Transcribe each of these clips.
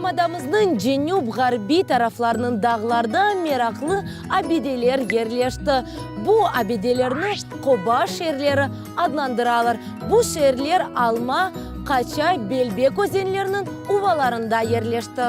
Yarımadamıznıñ cenüp-ğarbiy taraflarınıñ dağlarda meraqlı abideler yerleşti. Bu abidelerni qoba şeerleri adlandıralar. Bu şeerler Alma, Qaçay, Belbek özenleriniñ uvalarında yerleşti.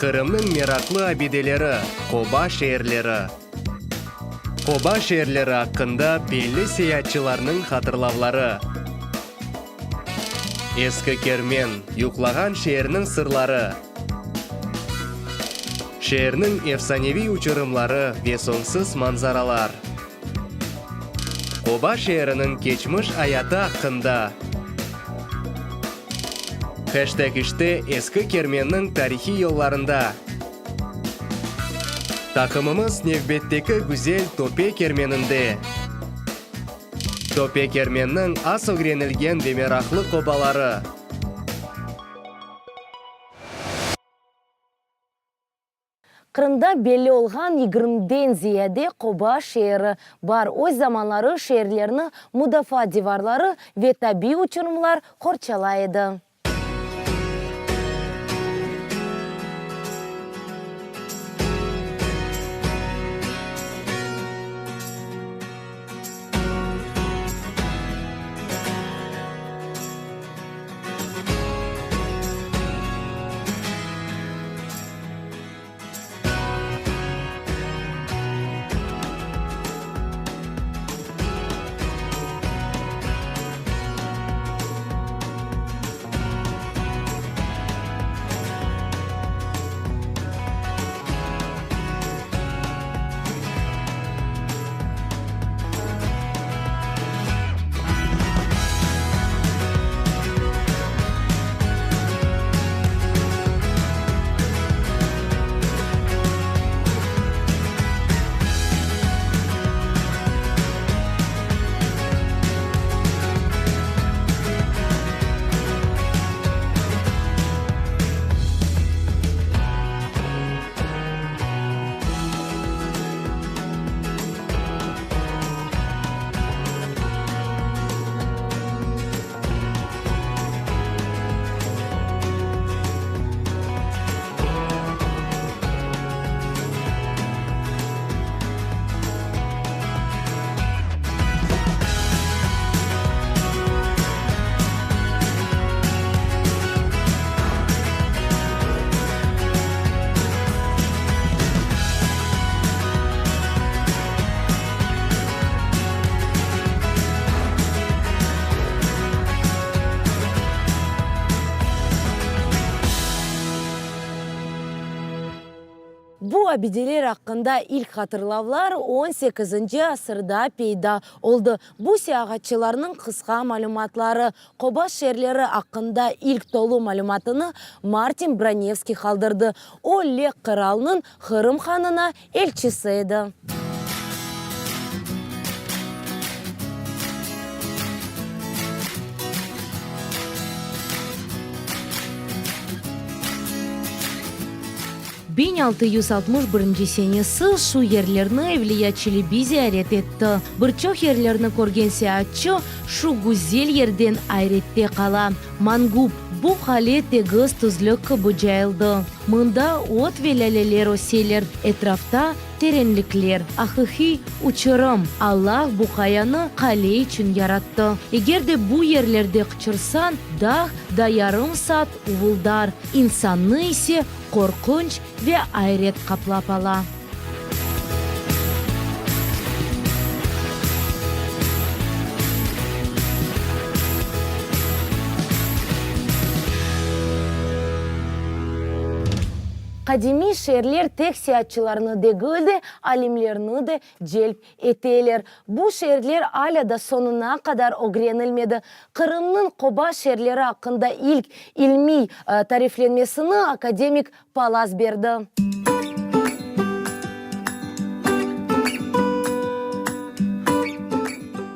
Qırımnıñ meraqlı abideleri, qoba şeerleri. Qoba şeerleri aqqında belli seyaatçılarnıñ hatırlavları. Eski Kermen, yuqlağan şeerniñ sırları. Şeerniñ efsaneviy uçurımları ve soñsız manzaralar. Qoba şeeriniñ keçmiş ayatı aqqında. Heşteg işte Eski Kermenniñ tarihiy yollarında. Taqımımız nevbetteki güzel Töpe Kermeninde. Töpe Kermenniñ az ögrenilgen ve meraqlı qobaları. Qırımda belli olğan yigirmiden ziyade qoba şeeri bar. Öz zamanları şeerlerni mudafaa divarları ve tabiiy uçurımlar qorçalay edi. Bu abideler aqqında ilk hatırlavlar on sekizinci asırda peyda oldı. Bu seyahatçılarnıñ qısqa malümatları. Qoba şeerleri aqqında ilk tolu malümatını Martin Bronevskiy qaldırdı, o, Leh qıralınıñ Qırım hanına elçisi edi. 1661 senesi şu yerlerni Evliya Çelebi ziyaret etti. Bir çoq yerlerni körgen seyaatçı şu güzel yerden ayrette qala. Mangup, bu qale tegiz tüzlük kibi cayıldı. Mında ot ve lâleler öseler, etrafta terenlikler, aqiqiy uçurım. Allah bu qayanı qale içün yarattı. Eger de bu yerlerde qıçırsañ, dağ da yarım saat uvuldar, insannı ise qorqunç ve ayret qaplap ala. Qadimiy şeerler tek seyaatçılarnı degil de, alimlerni de celp eteler. Bu şeerler alâ da soñuna qadar ögrenilmedi. Qırımnıñ qoba şeerleri aqqında ilk ilmiy tariflenmesini akademik Palaz berdi.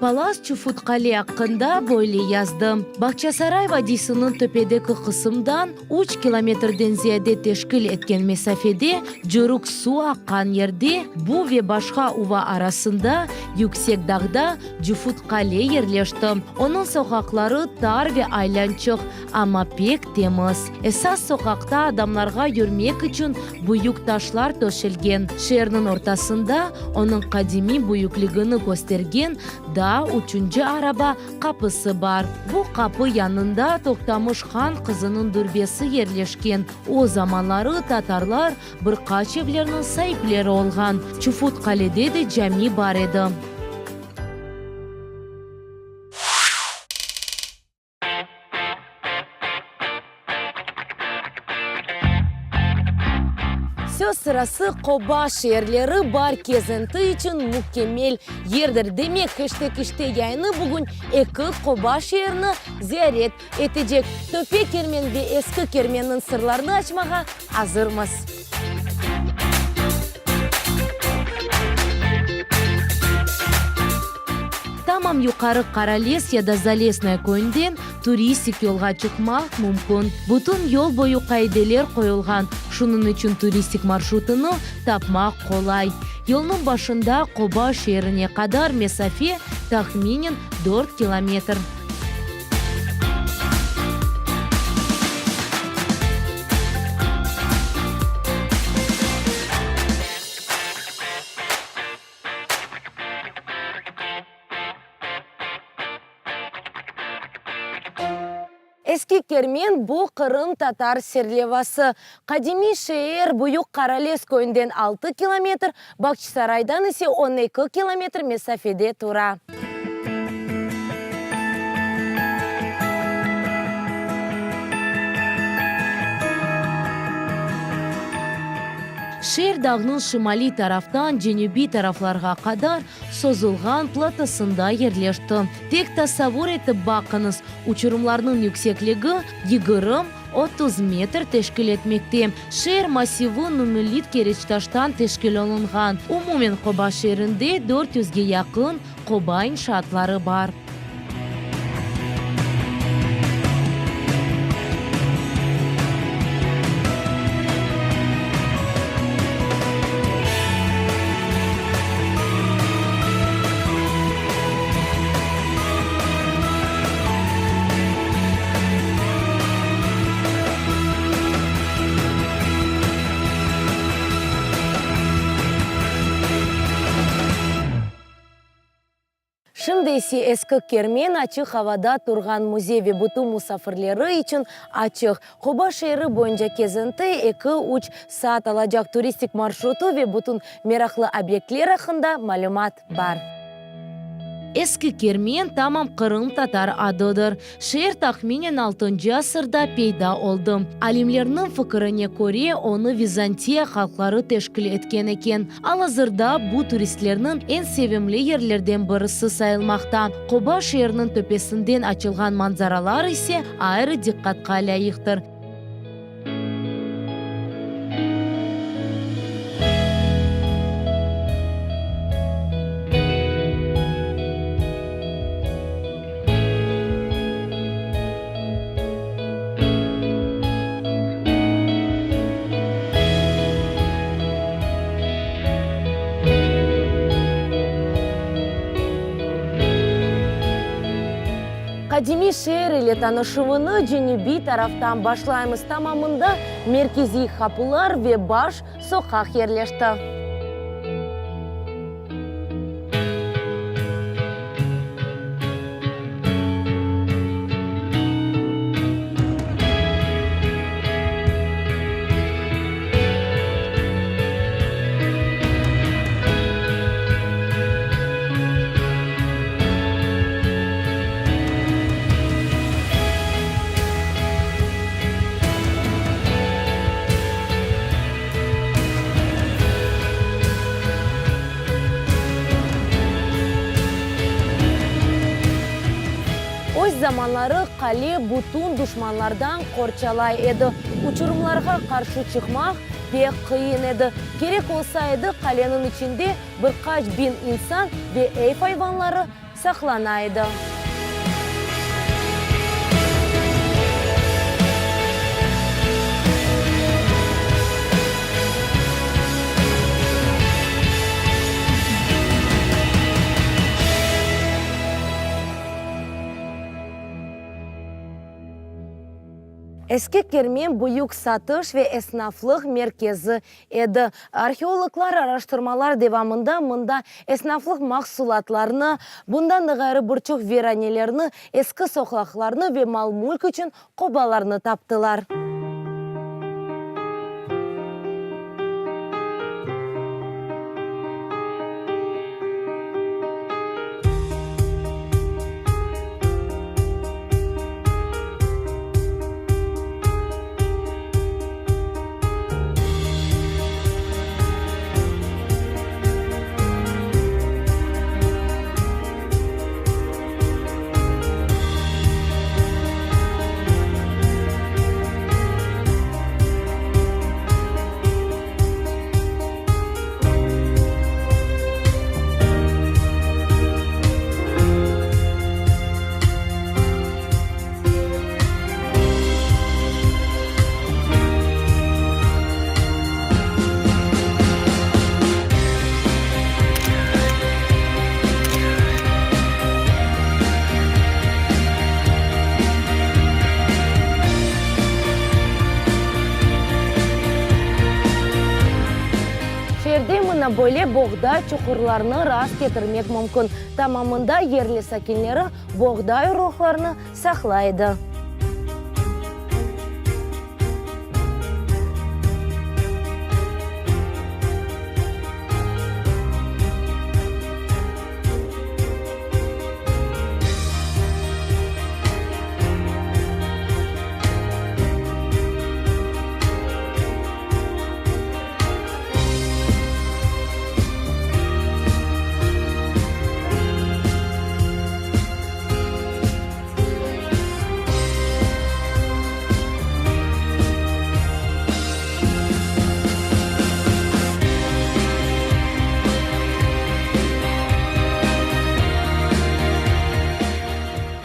Palas Çufut Qale aqqında böyle yazdı, Bağçasaray vadiysiniñ töpedeki qısımdan üç kilometrden ziyade teşkil etken mesafede Cürük su aqqan yerde bu ve başqa uva arasında yüksek dağda Cufut Qale yerleşti. Onıñ soqaqları tar ve aylançıq, amma pek temiz. Esas soqaqta adamlarğa yürmek içün büyük taşlar töşelgen. Şeerniñ ortasında onıñ qadimiy büyükligini köstergen daa üçünci araba qapısı bar. Bu qapı yanında Toqtamış han qızınıñ dürbesi yerleşken. O zamanları tatarlar bir qaç evlerniñ saipleri olğan. Çufut Qalede de cami bar edi. Söz sırası, qoba şeerleri bar kezinti içün mükemmel yerdir. Demek, Heşteg işte yayını bugün eki qoba şeerini ziyaret etecek. Töpe Kermen ve Eski Kermenniñ sırlarını açmağa azırmız. Tamam yuqarı Qarales ya da Zalesnaya köyünden turistik yolğa çıqmaq mümkün. Bütün yol boyu qaideler qoyulğan, şunıñ içün turistik marşrutını tapmaq qolay. Yolnıñ başında Qoba şeerine qadar mesafe tahminen dört kilometr. Eski Kermen, bu qırımtatar serlevası. Qadimiy şeer Büyük Qaralez köyünden altı kilometr, Bağçasaraydan ise 12 kilometr mesafede tura. Şeer dağnıñ şimaliy taraftan cenübiy taraflarğa qadar sozulğan platosında yerleşti. Tek tasavvur etip baqıñız, uçurımlarnıñ yüksekligi 20, 30 metr teşkil etmekte. Şeer massivi numulit kereçtaştan teşkil olunğan. Umumen qoba şeerinde dört yüzge yaqın qoba inşaatları bar. Şimdi ise Eski Kermen açıq avada turğan müzey ve bütün musafirleri içün açıq. Qoba şeeri boyunca kezinti eki-üç saat alacaq turistik marşrutı ve bütün meraqlı obyektler aqqında malümat bar. Eski Kermen tamam qırımtatar adıdır. Şeer tahminen altıncı asırda peyda oldı. Alimlerniñ fikirine köre, onı Vizantiya halqları teşkil etken eken. Al-azırda bu turistlerniñ eñ sevimli yerlerden birisi sayılmaqta. Qoba şeeriniñ töpesinden açılğan manzaralar ise ayrı diqqatqa lâyıqtır. Qadimiy şeer ile tanışuvını cenübiy taraftan başlaymız. Tamamında merkeziy qapılar ve baş soqaq yerleşti. Öz zamanları qale bütün duşmanlardan qorçalay edi. Uçurımlarğa qarşı çıqmaq pek qıyın edi. Kerek olsa edi, qaleniñ içinde bir qaç biñ insan ve ev ayvanları. saqlana edi. Eski Kermen büyük satış ve esnaflıq merkezi edi. Arheologlar araştırmalar devamında mında esnaflıq mahsulatlarını, bundan da ğayrı bir çoq viranelerni, eski soqaqlarnı ve mal-mülk içün qobalarnı taptılar. Şeerde mına böyle boğday çuqurlarını rast ketirmek mümkün. Tamamında yerli sakinleri boğday urluqlarını saqlay edi.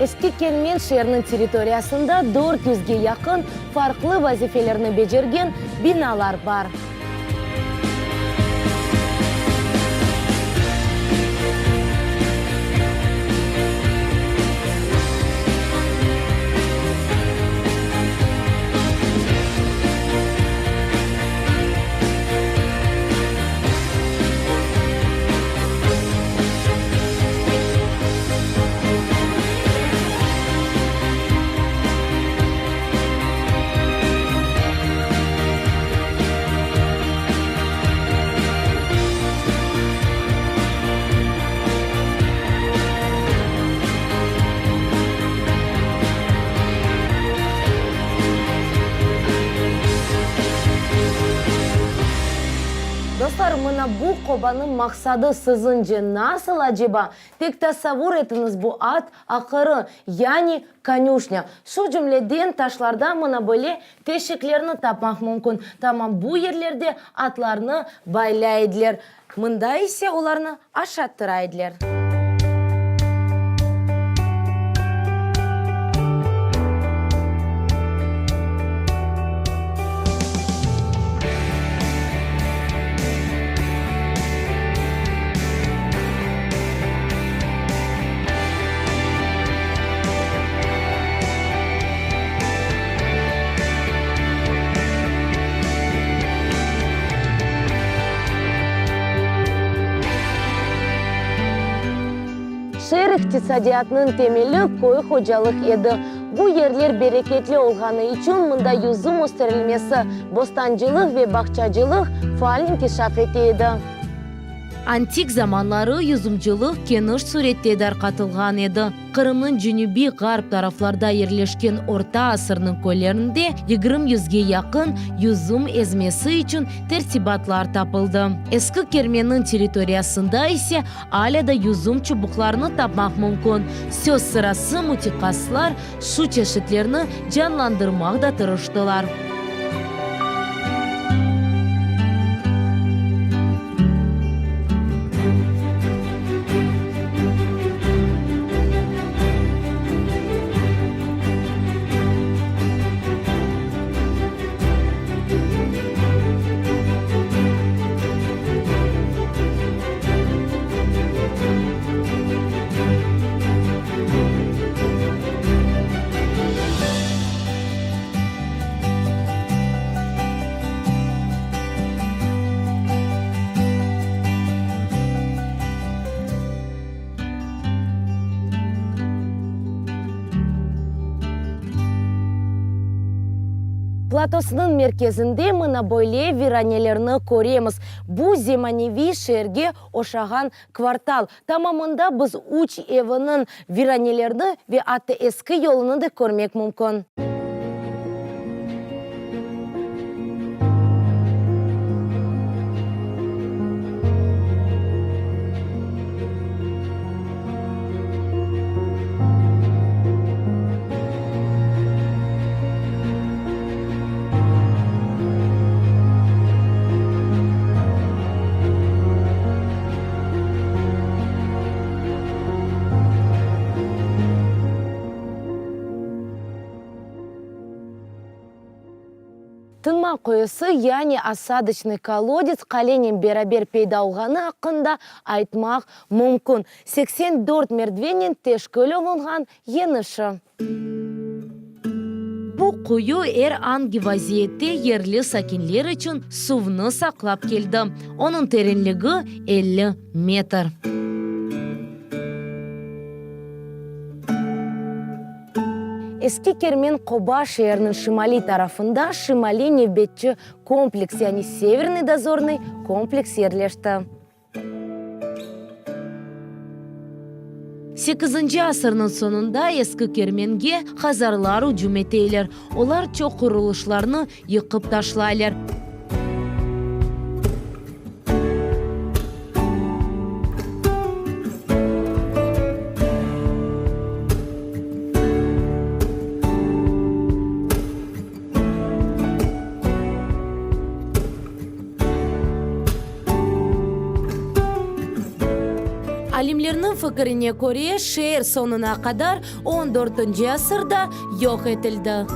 Eski Kermen şeeriniñ territoriyasında dört yüzge yaqın farqlı vazifelerni becergen binalar bar. Dostlar, mına bu qobanıñ maqsadı siziñce nasıl aceba? Tek tasavvur etiñiz, bu at aqırı, yani Konüşnâ. Şu cümleden, taşlarda mına böyle teşiklerni tapmaq mümkün. Tamam bu yerlerde atlarnı baylay ediler. Mında ise olarnı aşattıra ediler. Şeer iqtisadiyatınıñ temeli köy hocalıq edi. Bu yerler bereketli olğanı içün mında yüzüm östürilmesi, bostancılıq ve bağçacılıq faal inkişaf ete edi. Antik zamanları yüzümcılıq keniş sürette darqatılğan edi. Qırımnıñ cenübiy-ğarp taraflarda yerleşken orta asırnıñ köylerinde 20 yüzge yaqın yüzüm ezmesi içün tertibatlar tapıldı. Eski Kermenniñ territoriyasında ise alâ da yüzüm çubuqlarını tapmaq mümkün. Söz sırası, mütehassıslar şu çeşitlerni canlandırmaq da tırıştılar. Platosınıñ merkezinde mına böyle viranelerni köremiz. Bu zemaneviy şeerge oşağan kvartal. Tamamında biz üç eviniñ viranelerini ve atta eski yolunı da körmek mümkün. Tınma quyusı, yani osadoçnıy kolodets qalenen beraber peyda olğanı aqqında aytmaq mümkün. 84 merdvennen teşkil olunğan yeñişi. Bu quyu er angi vaziyette yerli sakinler içün suvnı saqlap keldi. Onıñ terenligi 50 metr. Eski Kermen qoba şeeriniñ şimaliy tarafında Şimaliy nevbetçi kompleks, yani Severnyy dozornıy kompleks yerleşti. Sekizinci asırnıñ soñunda Eski Kermenge hazarlar ücüm eteyler. Olar çoq qurulışlarnı yıqıp taşlaylar. Alimlerniñ fikirine köre, şeer soñuna qadar on dörtünci asırda yoq etildi.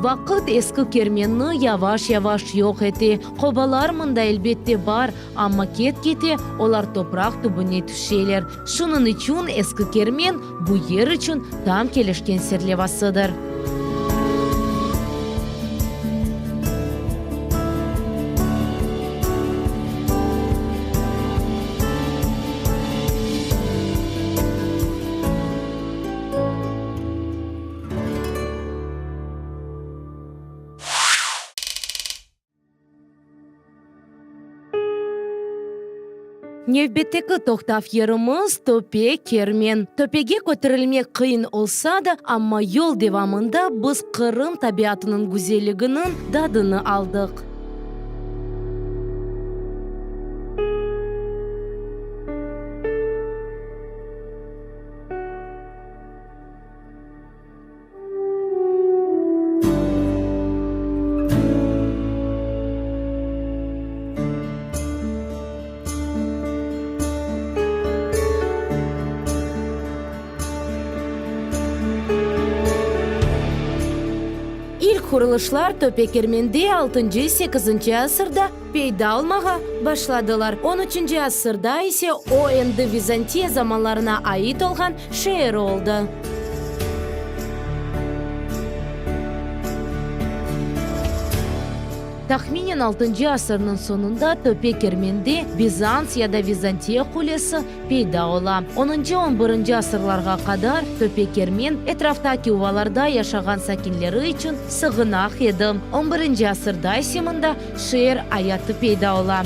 Vaqıt Eski Kermenni yavaş-yavaş yoq ete. Qobalar mında, elbette, bar, amma ket-kete olar topraq tübüne tüşeler. Şunıñ içün Eski Kermen bu yer içün tam kelişken serlevasıdır. Nevbetteki toqtav yerimiz, Töpe Kermen. Töpege köterilmek qıyın olsa da, amma yol devamında biz Qırım tabiatınıñ güzelliginiñ dadını aldıq. İlk qurulışlar Töpe-Kermende altıncı-sekizinci asırda peyda olmağa başladılar, on üçünci asırda ise o endi Vizantiya zamanlarına ait olğan şeer oldı. Tahminen altıncı asırnıñ soñunda Töpe Kermende Bizans ya da Vizantiya qulesi peyda ola. Onuncı-on birinci asırlarğa qadar Töpe Kermen etraftaki uvalarda yaşağan sakinleri içün sığınaq edi. On birinci asırda ise mında şeer ayatı peyda ola.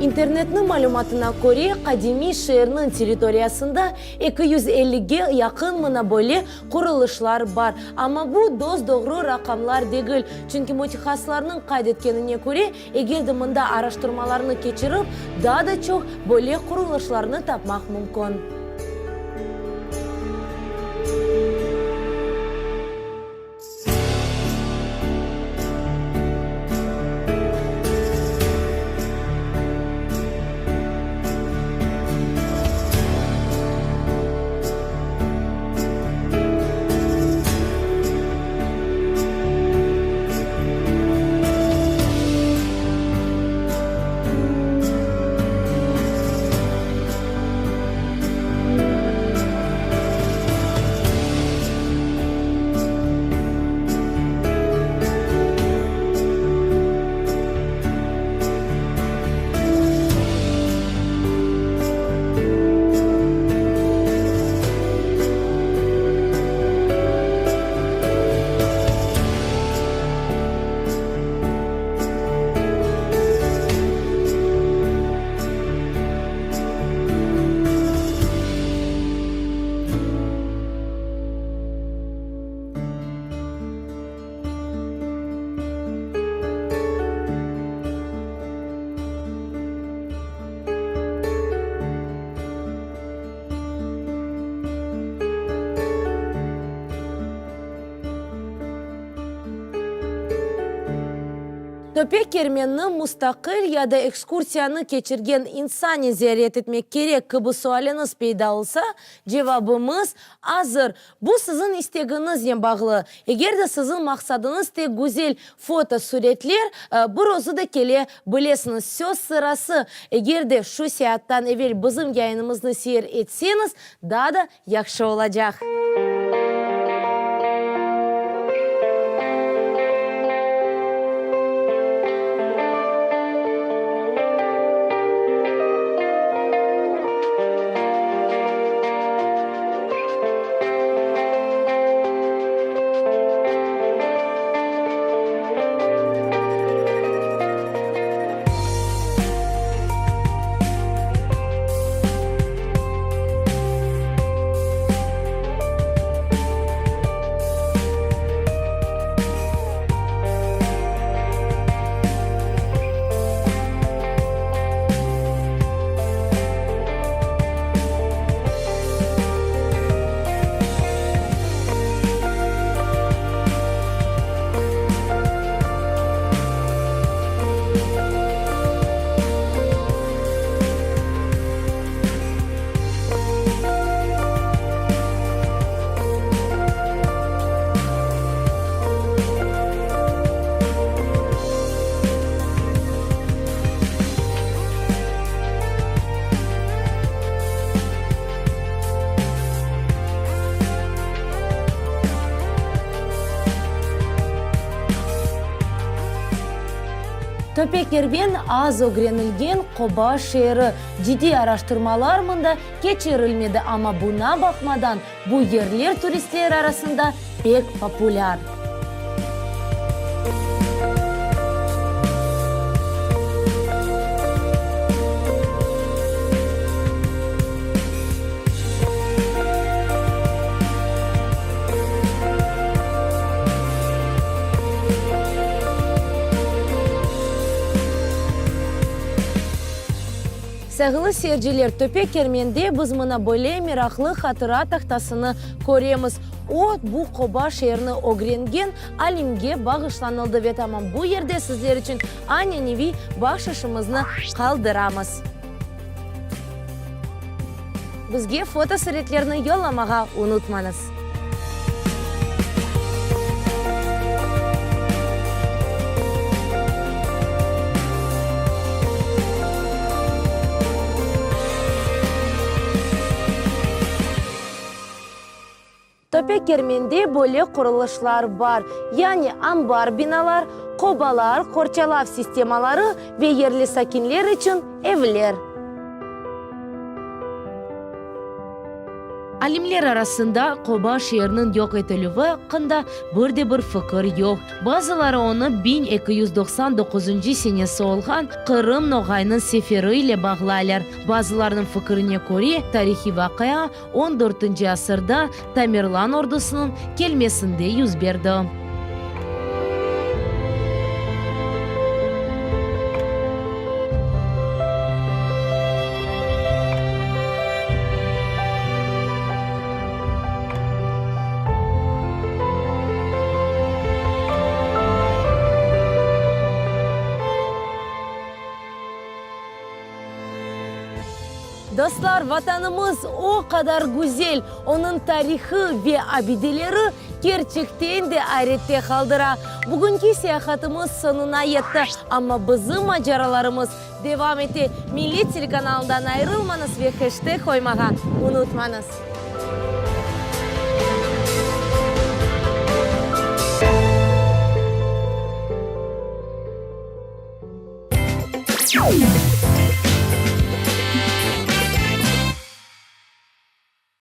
İnternetniñ malümatına köre, qadimiy şeerniñ territoriyasında 250-ge yaqın mına böyle qurulışlar bar. Amma bu dos-doğru raqamlar degil, çünki mütehassıslarnıñ qayd etkenine köre, eger de mında araştırmalarnı keçirip, daa da çoq böyle qurulışlarnı tapmaq mümkün. Töpe Kermenni mustaqil ya da ekskursiyanı keçirgen insannen ziyaret etmek kerek kibi sualiñiz peyda olsa, cevabımız azır, bu siziñ istegiñiznen bağlı. Eger de siziñ maqsadıñız tek güzel fotosuretler, bir özü de kele bilesiñiz. Söz sırası, eger de şu seyaattan evel bizim yayınımıznı seyir etseñiz, daa da yahşı olacaq. Töpe Kermen az ögrenilgen qoba şeeri. Ciddiy araştırmalar mında keçirilmedi, amma buña baqmadan, bu yerler turistler arasında pek populâr. Sayğılı seyirciler, Töpe Kermende biz mına böyle meraqlı hatıra tahtasını köremiz. O, bu qoba şeerni ögrengen alimge bağışlanıldı ve tamam bu yerde sizler içün ananeviy bahşışımıznı qaldıramız. Bizge fotosuretlerni yollamağa unutmañız. Töpe Kermende böyle qurulışlar bar, yani ambar binalar, qobalar, qorçalav sistemaları ve yerli sakinler içün evler. Alimler arasında qoba şeeriniñ yoq etilüvi aqqında bir de bir fikir yoq. Bazıları onı 1299 senesi olğan Qırım noğaynıñ seferi ile bağlaylar. Bazılarınıñ fikirine köre, tarihiy vaqia on dörtünci asırda Tamerlan ordusınıñ kelmesinde yüz berdi. Dostlar, Vatanımız o qadar güzel, onıñ tarihı ve abideleri kerçekten de ayrette qaldıra. Bugünki seyahatımız soñuna yetti, amma bizim maceralarımız devam ete. Millet telekanalından ayırılmañız ve heşteg qoymağa unutmañız.